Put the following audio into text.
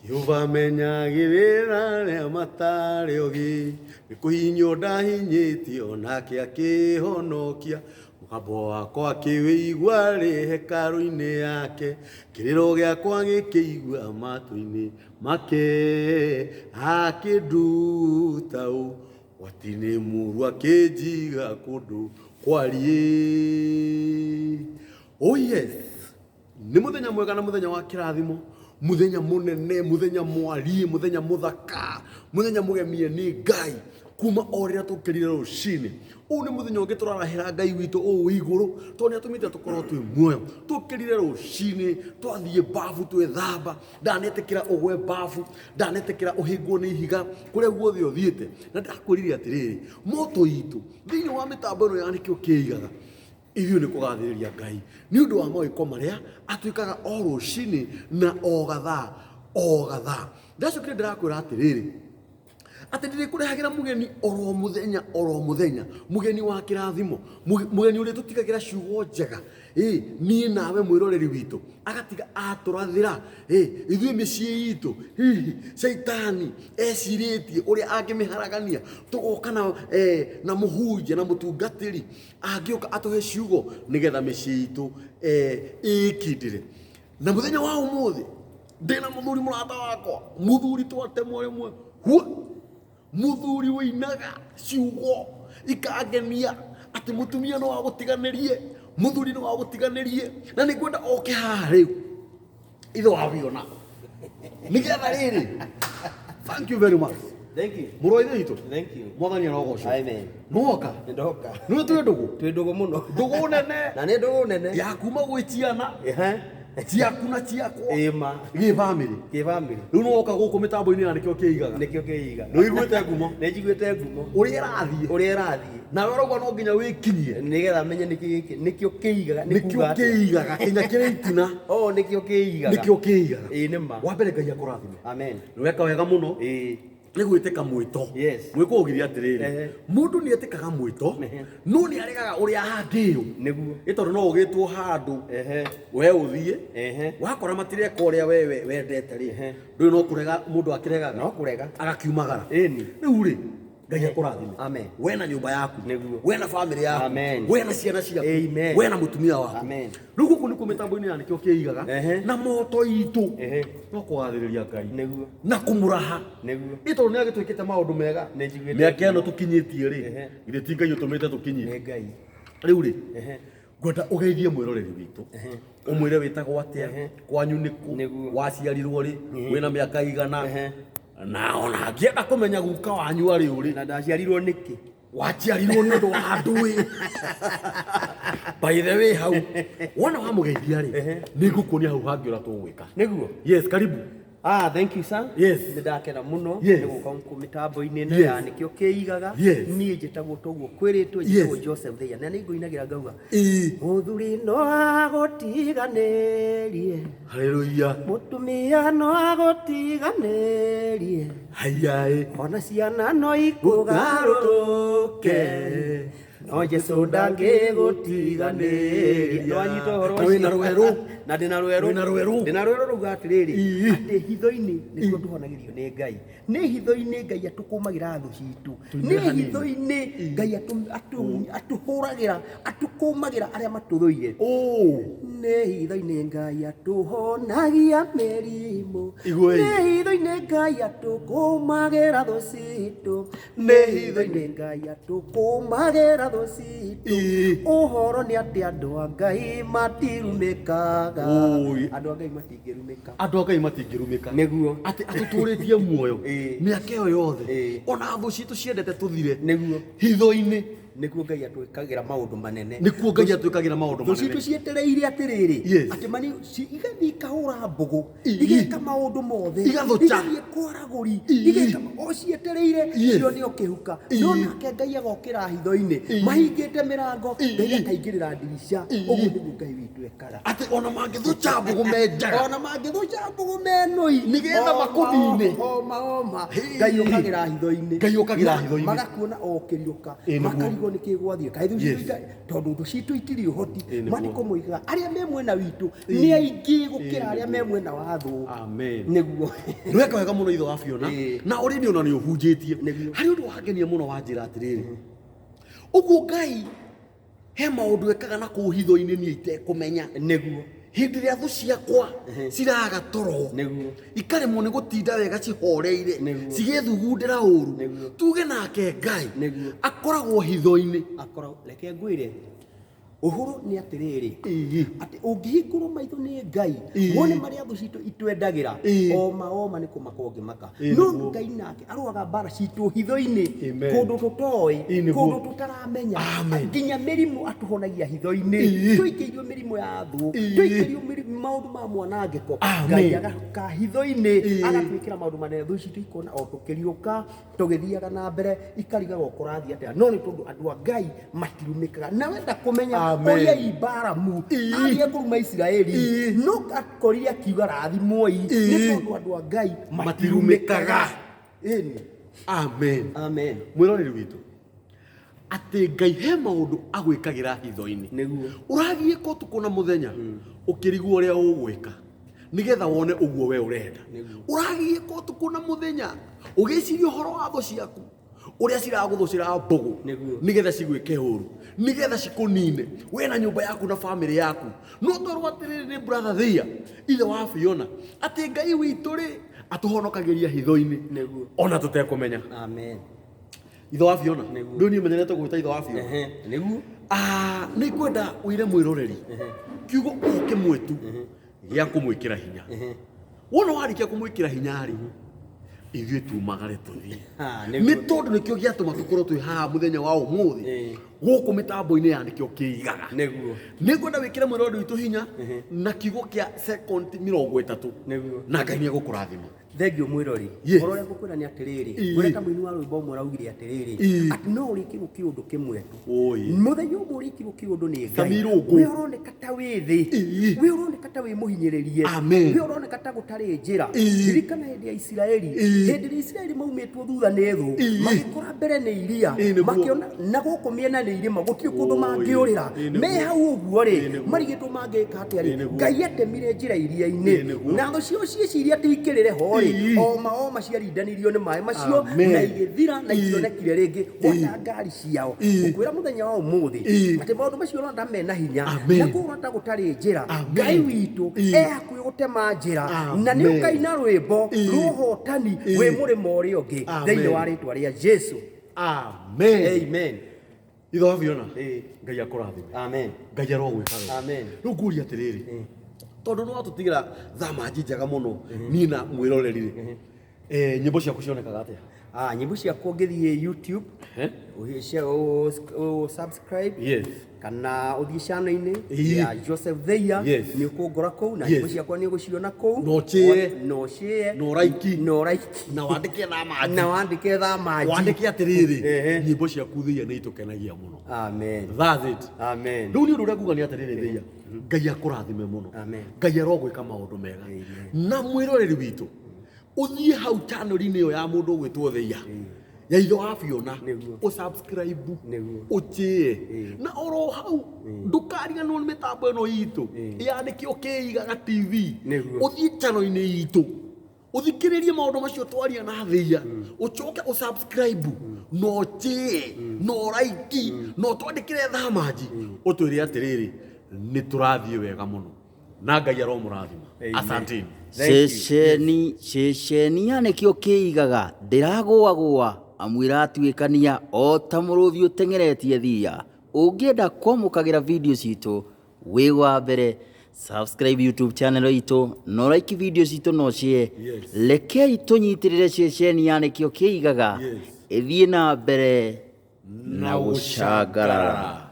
Jehova menyagĩrĩra arĩa matarĩ ogĩ, nĩ kũhinyio ndahinyĩtio nake akĩhonokia. Mũgambo wakwa akĩwĩigua arĩ hekarũ-inĩ yake, kĩrĩro gĩakwa gĩkĩigua matũ-inĩ make, akĩnduta ũgwati-inĩ mũũru akĩnjiga kũndũ kwariĩ. Oh yes! Nĩ mũthenya mwega na mũthenya wa kĩrathimo, mũthenya mũnene, mũthenya mwariĩ, mũthenya mũthaka, mũthenya mũgemie nĩ Ngai kuma o rĩrĩa tũkĩrire rũcinĩ. Ũyũ nĩ mũthenya ũngĩ tũrarahĩra Ngai witũ ũũ wĩ igũrũ tondũ nĩ atũmĩte tũkorwo twĩ muoyo. Tũkĩrire rũcinĩ, twathiĩ babu twethamba, ndanetĩkĩra ũgwe babu, ndanetĩkĩra ũhĩngwo nĩ ihiga kũrĩa guothe ũthiĩte. Na ndakwĩrire atĩrĩrĩ, moto itũ thĩinĩ wa mĩtambo ĩno ya nĩkĩo kĩigaga Ithuĩ nĩ kũgathĩrĩria Ngai nĩ ũndũ wa mawĩko marĩa atwĩkaga o rũcinĩ na o gathaa o gathaa. Ndacokire ndĩrakwĩra atĩrĩrĩ, atĩ ndĩrĩkũrehagĩra mũgeni oro mũthenya oro mũthenya, mũgeni wa kĩrathimo, mũgeni ũrĩa tũtigagĩra ciugo njega, ĩ niĩ nawe mwĩroreri witũ, agatiga atũrathĩra, ĩ ithuĩ mĩciĩ itũ, hihi caitani ecirĩtie ũrĩa angĩmĩharagania, tũgoka na, na mũhunjia na mũtungatĩri angĩũka atũhe ciugo nĩgetha mĩciĩ itũ ĩkindĩre. Na mũthenya wa ũmũthĩ ndĩna mũthuri mũrata wakwa, mũthuri twatemwo rĩmwe hua, mũthuri ũinaga ciugo ikangenia atĩ mũtumia no agũtiganĩrie, mũthuri no agũtiganĩrie, na nĩ ngwenda oke haha rĩu ithe wa Fiona nĩgetha rĩrĩ. Thank you very much. Thank you. Mũrũ wa ithe witũ. Thank you. Mwathani arogocwo. Amen. Nĩwoka? Nĩndoka. Nĩwe twĩ ndũgũ? Twĩ ndũgũ mũno. Ndũgũ nene. Na nĩ ndũgũ nene. Ya kuma gwĩ ciana Ehe. ciaku na ciakwa. Ĩma. Gĩ bamĩrĩ. Kĩ bamĩrĩ. Rĩu nĩwoka gũkũ mĩtambo-inĩ ya nĩkĩo kĩigaga. Nĩkĩo kĩigaga. Nĩ ũiguĩte ngumo? Nĩ njiguĩte ngumo. Ũrĩa ĩrathiĩ. Ũrĩa ĩrathiĩ. Nawe ũrauga no nginya wĩkinyie. Nĩgetha menye nĩkĩ gĩkĩ nĩkĩo kĩigaga. Nĩ Nĩkĩo kuga atĩa? kĩigaga kinya kĩrĩ itina. Oh, nĩkĩo kĩigaga. Nĩkĩo kĩigaga. Ĩĩ nĩ ma. Wa mbere Ngai akũrathime. Amen. Nĩ weka wega mũno. Ĩĩ. Nĩ gwĩtĩka mwĩto. Yes. Mwĩkũ ũgire atĩrĩrĩ. Ehe. Mũndũ nĩ etĩkaga mwĩto Ehe. no nĩ aregaga ũrĩa angĩũ. Nĩguo. Nĩ tondũ no ũgĩtwo handũ Ehe. we ũthiĩ Ehe. wakora matireka ũrĩa we wendete rĩ Ehe. ndũĩ no kũrega mũndũ akĩregaga No kũrega. agakiumagara. Ĩni. Rĩu rĩ Ngai akũrathime. Amen. We na nyũmba yaku. Nĩguo. We na famĩlĩ yaku. Amen. We na ciana ciaku. Amen. We na mũtumia waku. Amen. Rĩu gũkũ nĩkuo mĩtambo-inĩ ya nĩkĩo kĩigaga. Ehe. Na moto itũ. Ehe. No kũgathĩrĩria Ngai. Nĩguo. Na kũmũraha. Nĩguo. Nĩ tondũ nĩ agĩtwĩkĩte maũndũ mega. Nĩ njiguĩte. Mĩaka ĩno tũkinyĩtie rĩ. Ehe. Githĩ ti Ngai ũtũmĩte tũkinyie. Nĩ Ngai. Rĩu rĩ. Ehe. Ngwenda ũgeithie mwĩroreri witũ. Ũmwĩre wĩtagwo atĩa, kwanyu nĩkũ, Nĩguo. waciarirwo rĩ, wĩna mĩaka igana, Ehe. na ona angĩenda kũmenya guka wanyu arĩ ũrĩ. Na ndaciarirwo nĩkĩ? Waciarirwo nĩ ũndũ wa ndũĩ. By the way hau, wona wamũgeithia rĩ, nĩ ngũkuonia hau hangĩ ũrĩa tũgwĩka. Nĩguo. Yes, karibu. Ah, thank you sir. Yes. Nĩ ndakena mũno Yes. nĩ gũka gũkũ mĩtambo-inĩ ĩno Yes. ya nĩkĩo kĩigaga. Yes. Niĩ njĩtagwo toguo kwĩrĩtwo Yes. njĩtagwo Joseph Theia na nĩ ngũinagĩra ngauga Ĩĩ. mũthuri no agũtiganĩrie Haleluya. mũtumia no agũtiganĩrie Haiyaĩ. ona ciana no ikũgarũrũke no Jesu ndangĩgũtiganĩria. Nĩwanyita ũhoro Na wĩna ũcio? rwerũ. Na ndĩna rwerũ. Wĩna rwerũ. Ndĩna rwerũ rauga atĩrĩrĩ Ii. atĩ hitho-inĩ nĩkuo tũhonagĩrio nĩ Ngai. Nĩ hitho-inĩ Ngai atũkũmagĩra thũ citũ. Nĩ hanini. hitho-inĩ Ngai atũhũragĩra atũkũmagĩra arĩa matũthũire. Oh. Nĩ hitho-inĩ Ngai atũhonagia mĩrimũ. Igũĩ. Nĩ hitho-inĩ Ngai atũkũmagĩra thũ citũ. Nĩ hitho-inĩ Ngai atũkũmagĩra thũ citũ. Ii. Ũhoro nĩ atĩ andũ a Ngai matirumĩkaga. Oi. Andũ a Ngai matingĩrumĩka. Andũ a Ngai matingĩrumĩka. Nĩguo. Atĩ atũtũrĩtie muoyo Ĩĩ. mĩaka ĩyo yothe Ĩĩ. ona thũ citũ ciendete tũthire Nĩguo. hitho-inĩ Nĩkuo Ngai atwĩkagĩra maũndũ manene. nĩkuo Ngai atwĩkagĩra maũndũ Thũ citũ manene. cietereire atĩrĩrĩ Yes. atĩ mani igathiĩ ikahũra mbũgũ Ii. igeka maũndũ mothe Igathũca. igathiĩ kwaragũri Ii. igeka o cietereire Yes. cione o kĩhuka Ii. no nake Ngai agokĩra hitho-inĩ Ii. mahingĩte mĩrango Ii. Ngai akaingĩrĩra ndirica Ii. ũguo nĩguo Ngai witũ ekaga Atĩ ona mangĩthũca mbũgũ menjaga. Ona mangĩthũca mbũgũ menũi Nĩgetha makũnine. oma oma Hii. Ngai ũkagĩra hitho-inĩ Ngai ũkagĩra Na hitho-inĩ. magakuona o ũkĩriũka Ĩ, nĩguo. makarigwo Ũkarigwo nĩkĩ gwathiĩ, kaĩ thũ citũ tondũ thũ citũ itirĩ ũhoti. Ĩĩ, nĩguo. Maandĩko moigaga arĩa me mwena witũ nĩ aingĩ gũkĩra arĩa me mwena wa thũ. Amen. Nĩguo. Ndweka wega mũno, ithe wa Fiona. Na already ona nĩ ũhunjĩtie. Nĩguo. Harĩ ũndũ wangenia mũno wanjĩra atĩrĩrĩ, ũguo Ngai he maũndũ ekaga na kũu hitho-inĩ niĩ itekũmenya. Hĩndĩ ĩrĩa thũ ciakwa ciraga toro, ikaremwo nĩ gũtinda wega cihoreire, cigĩthugundĩra ũru, tuge nake Ngai akoragwo hitho-inĩ. Akoragwo, reke ngwĩre ũhoro nĩ atĩrĩrĩ, atĩ ũngĩhingũrwo maitho nĩ Ngai, wone marĩa thũ citũ itwendagĩra, oma oma nĩ kũmaka ũngĩmaka. No Ngai nake arũaga mbara citũ hitho-inĩ, kũndũ tũtoĩ, kũndũ tũtaramenya. Nginya mĩrimũ atũhonagia hitho-inĩ. Tũikĩirio mĩrimũ ya thũ, tũikĩirio maũndũ ma mwanangĩko, Ngai agaka hitho-inĩ, agatwĩkĩra maũndũ manene, thũ citũ ikona o tũkĩriũka tũgĩthiaga na mbere, ikarigagwo kũrathiĩ atĩa. No nĩ tondũ andũ a Ngai matirumĩkaga. Na wenda kũmenya ũrĩa Ibaramu athiĩ kũruma Isiraeli, no akorire akiuga rathimwoi, nĩ tondũ andũ a Ngai matirumĩkaga. Ĩni. Amen. Amen. Mwĩroreri witũ, atĩ Ngai he maũndũ agwĩkagĩra hitho-inĩ. Ũragiĩka ũtukũ na mũthenya ũkĩrigwo ũrĩa ũgwĩka nĩgetha wone ũguo we ũrenda. Ũragiĩka ũtukũ na mũthenya ũgĩciria ũhoro wa thũ ciaku, ũrĩa ciragũthũcĩra mbũgũ, nĩgetha cigwĩke ũru, nĩgetha cikũnine we na nyũmba yaku na bamĩrĩ yaku. No twerwo atĩrĩrĩ nĩ brother Thea, ithe wa Fiona, atĩ Ngai witũ rĩ atũhonokagĩria hitho-inĩ ona tũtekũmenya. Amen. Ithe wa Fiona, ndũ niĩ menyerete gwĩta ithe wa Fiona. Nĩguo. Ah, nĩ ngwenda wĩre mwĩroreri kiugo o kĩmwe tu gĩa kũmwĩkĩra hinya. Wona warĩkia kũmwĩkĩra hinya rĩ, ithuĩ tumagare tũthiĩ, Ha, nĩ nĩguo. tondũ nĩkĩo gĩatũma tũkorwo twĩ haha mũthenya wa ũmũthĩ gũkũ mĩtambo-inĩ ya nĩkĩo kĩigaga. Nĩ ngwenda wĩkĩre mwĩroreri witũ hinya na kiugo kĩa second 30, na Ngai nĩ egũkũrathima. Thengio mwĩrori. Ũhoro ũrĩa ngũkwĩra nĩ atĩrĩrĩ, ngwĩra ta mũini wa rwĩmbo ũmwe ũraugire atĩrĩrĩ, atĩ no ũrĩkĩrwo kĩũndũ kĩmwe tu. Mũthenya ũmwe ũrĩkĩrwo kĩũndũ nĩ Ngai, Sammy Rũngũ. we ũroneka ta wĩ thĩ, we ũroneka ta wĩ mũhinyĩrĩrie, we ũroneka ta gũtarĩ njĩra. Ririkana hĩndĩ ya Isiraeli, hĩndĩ ĩrĩa Isiraeli maumĩtwo thutha nĩ thũ, magĩkora mbere nĩ iria, makĩona na gũkũ mĩena nĩ irĩma, gũtirĩ kũndũ mangĩũrĩra. Me hau ũguo rĩ, marigĩtwo mangĩka atĩa rĩ, Ngai atemire njĩra iria-inĩ, na thũ ciao ciĩciria atĩ ikĩrĩre ho rĩ, oma oma ciarindanirio nĩ maĩ macio, na igĩthira na itionekire rĩngĩ gwata ngari ciao. Ngũkwĩra mũthenya wa ũmũthĩ atĩ maũndũ macio ũrona ta mena hinya, na kũu ũrona ta gũtarĩ njĩra, Ngai witũ e hakuhĩ gũtema njĩra, na nĩ ũkaina rwĩmbo rwa ũhotani wĩ mũrĩmo ũrĩa ũngĩ, thĩinĩ wa rĩtwa rĩa Jesu. Amen. Amen. Ithe wa Fiona, Ngai akũrathime. Amen. Ngai arogwĩka wega. Amen. Rĩu ngũria atĩrĩrĩ, tondũ nĩ watũtigĩra thamanji njega mũno niĩ na mwĩroreri rĩ, nyĩmbo ciaku cionekaga atĩa? Ah, nyĩmbo ciakwa ũngĩthiĩ YouTube, ũ subscribe, kana ũthiĩ channel-inĩ ya Joseph Theia, nĩ ũkũngora kũu na nyĩmbo ciakwa nĩ ũgũciona kũu. Na ũchĩe. Na ũchĩe. Na ũraiki. Na ũraiki. Na wandĩke thamanji. Na wandĩke thamanji. Wandĩke atĩrĩrĩ, nyĩmbo ciaku Theia nĩ itũkenagia mũno. Amen. That's it. Amen. Rĩu nĩ ũndũ ũrĩa nguga nĩ atĩrĩrĩ, Theia, Ngai akũrathime mũno. Amen. Ngai arogwĩka maũndũ mega. Na mwĩroreri witũ, ũthiĩ hau channel-inĩ ĩyo ya mũndũ ũgwĩtwo Theia, ya ithe wa Fiona, ũsubscribe, ũchĩe, na oro hau ndũkariganĩrwo nĩ mĩtambo ĩno itũ ya nĩkĩo kĩigaga TV. Ũthiĩ channel-inĩ itũ ũthikĩrĩrie maũndũ macio twaria na Theia, ũcoke ũsubscribe na ũchĩe na ũraiki na ũtwandĩkĩre thamanji, ũtwĩre atĩrĩrĩ, nĩ tũrathiĩ wega mũno na Ngai aromũrathima. Asanteni. Thank you. Ceceni ceceni ya nĩkĩo kĩigaga ndĩragũagũa, amu ĩratuĩkania o ta mũrũthi ũteng'eretie thiia. Ũngĩenda kwamũkagĩra video citũ wĩ wa mbere, subscribe YouTube channel itũ na ũraiki video citũ na ũshare. Rekei tũnyitĩrĩre ceceni ya nĩkĩo kĩigaga ĩthiĩ na mbere na gũcangarara.